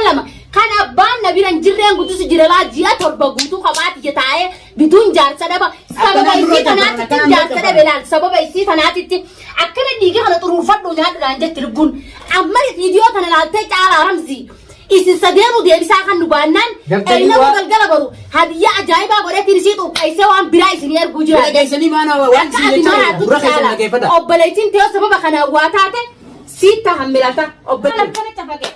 lama kan abbaan na bira hin jirreen guddisu jira laa ji'a 7 guutuu kophaa tiyya taa'ee bituun jaarsa dhaba sababa Akkanaan isii dura tanaatitti akkanaan jaarsa dura dhabe laal sababa isii tanaatitti akkana dhiiga kana xuruurfadhu nyaadhu naan jetti lubbuun amma viidiyoo tana laaltee caalaa ramzii isin sadeenuu deebisaa kan nu baannaan Daftanii eeyinamuu galgala boru hadiyyaa ajaa'ibaa godheetiin isii xuqqeessee waan biraa isinii erguu jira. Bira geessanii maana waan Akka isin ati jechaa maraattu gurra keessan caala. dhageeffadha. Obboleettiin tee sababa kanaan waa taate siit tahan milata. Obboleettiin akkana cafaqe.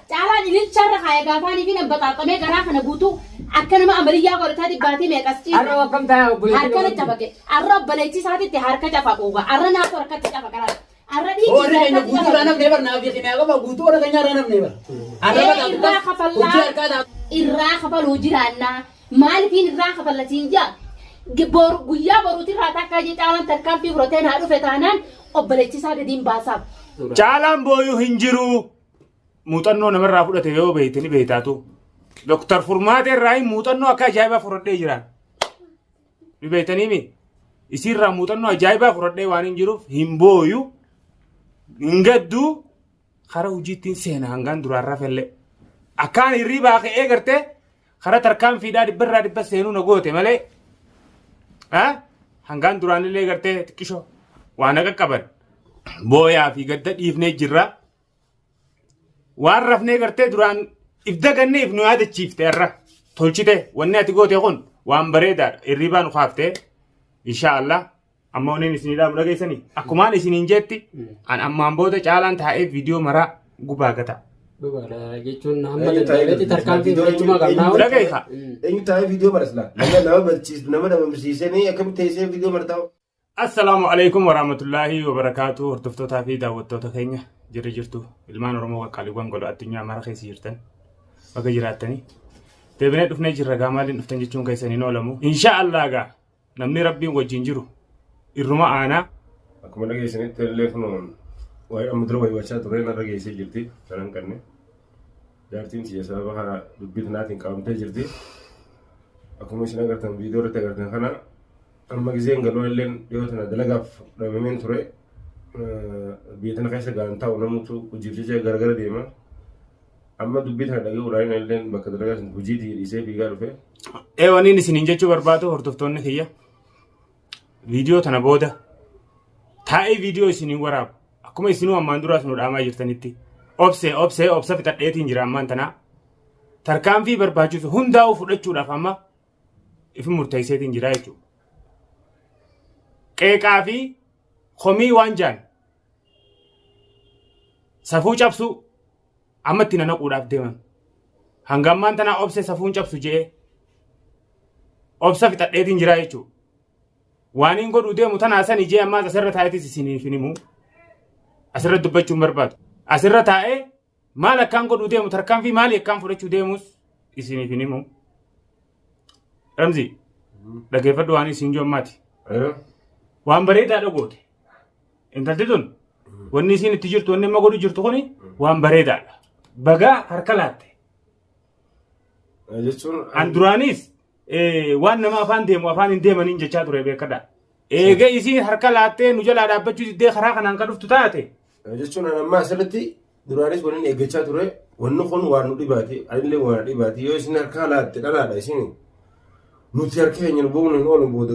Caalaan ililcharra kaaya gaafaanii fi nan baxaaxamee garaa kana guutuu akka nama amaliyyaa godhataa dhibbaatii meeqas ciise. Har'a akkam ta'a obboleettiin Harkana cafaqe. Arra obboleettii isaatitti harka cafaquuga. Arra naatu harkatti cafaqa laata. Arra dhiigni Warri keenya harkatti guutuu irraa cafaqa. namnee bar naaf himaa qofa guutuu warra keenya irraa namnee bar. Har'a Ee badhaatu irraa hojii kafallaa harkaa ta'a. irraa kafaluu jiraannaa. Maalifiin irraa kafalla siin jaa? Boru guyyaa boruutirraa takkaa jee caalaan tarkaanfii fudhatee naa dhufe taanaan obboleettii isaa gadiin baasaaf. Caalaan booyuu hin jiru. Muuxannoo namarraa fudhate yoo beekte ni beektaatu. Doktar Furmaatee irraa muuxannoo akka ajaa'ibaa fudhadhee jira. Ni beektanii mi? Isiirraa muuxannoo ajaa'ibaa fudhadhee waan hin jiruuf hin booyu, hin gadduu, kara hojiittiin seena hangaan duraan rafellee. Akkaan hirriibaa ka'ee gartee kara tarkaanfiidhaa dhibbarraa dhibba seenuu na goote malee hangaan duraanillee gartee xiqqisho waa na qaqqaban. Booyaa fi gadda dhiifnee jirra. Waan rafnee gartee duraan if dagannee if nu yaadachiifte irra tolchite wanni ati goote kun waan bareedaadha. Hirriibaa nu kaaftee insha Allah amma waniin isinii dhaamu dhageessanii akkumaan isiniin jetti an ammaan booda caalaan taa'ee viidiyoo maraa gubaa gata. Dhugaadha jechuun hamma Eenyu taa'ee danda'ametti tarkaanfii viidiyoo fudhachuu qabnaa. Dhageessa. Eenyu taa'ee viidiyoo mara silaa? Nama nama barsiisu nama dhabamsiisanii akkamitti teessee viidiyoo martaa? Assalaamu alaikum warahmatullaahi wabarakaatu hordoftootaa fi daawwattoota keenya jirri jirtu ilmaan Oromoo qaqqaaliiwwan godha addunyaa mara keessa jirtan baga jiraattanii deebinee dhufnee jirra gaa maaliin dhuftan jechuun keessan hin oolamu insha Allah gaa namni rabbiin wajjin jiru irruma aanaa Akkuma dhageessanitti illee kun waa'ee amma dura waywachaa ture narra geessee jirti kan hanqanne. Jaartiin tiyya sababa kana dubbii tanaatiin qabamtee jirti. Akkuma isin agartan viidiyoo irratti agartan kana amma gizeen galoo illeen dhiyoo tana dalagaaf dhabameen ture. Biyya tana keessa gaan taa'u namutu hojiif jecha garagara deema. Amma dubbii tana dhaga'uudhaan illeen bakka dalagaa sun hojii tiyya dhiisee fiigaa dhufe. Ee waniin isiniin jechuu barbaadu hordoftoonni kiyya viidiyoo tana booda taa'ee viidiyoo isiniin waraabu akkuma isinuu ammaan duraas nu dhaamaa jirtanitti obsee obsee obsa fixadheetiin jira ammaan tanaa tarkaanfii barbaachisu hundaa'uu fudhachuudhaaf amma ifi murteesseetiin jira jechuudha. Qeeqaa fi komii waan jaan safuu cabsuu amma itti nanaquudhaaf deeman. Hanga ammaan tanaa obsee safuun cabsu je'ee obsa fixadheetiin jira jechuudha. Waan hin godhuu deemu tanaa sani jee ammaas asirra taa'eetis isiniif hin himu. Asirra dubbachuu hin barbaadu. Asirra taa'ee maal akkaan godhuu deemu tarkaanfii maalii akkaan fudhachuu deemus isiniif hin himu. Ramzi dhageeffadhu waan isin jiru ammaati. Waan bareedaadha goote. Intalti tun wanni isiin itti jirtu wanni amma godhu jirtu kuni waan bareedaadha. Bagaa harka laatte. Jechuun An duraanis waan nama afaan deemu afaan hin deemaniin jechaa ture beekadha. Eega isiin harka laattee nu jalaa dhaabbachuu diddee karaa kanaan kan dhuftu taate Jechuun an amma asirratti duraanis waliin eeggachaa ture wanni kun waan nu dhibaati anillee waan nu dhibaati yoo isin harkaa laatte dhalaadha isin nuti harka keenya nu boonu hin oolu booda.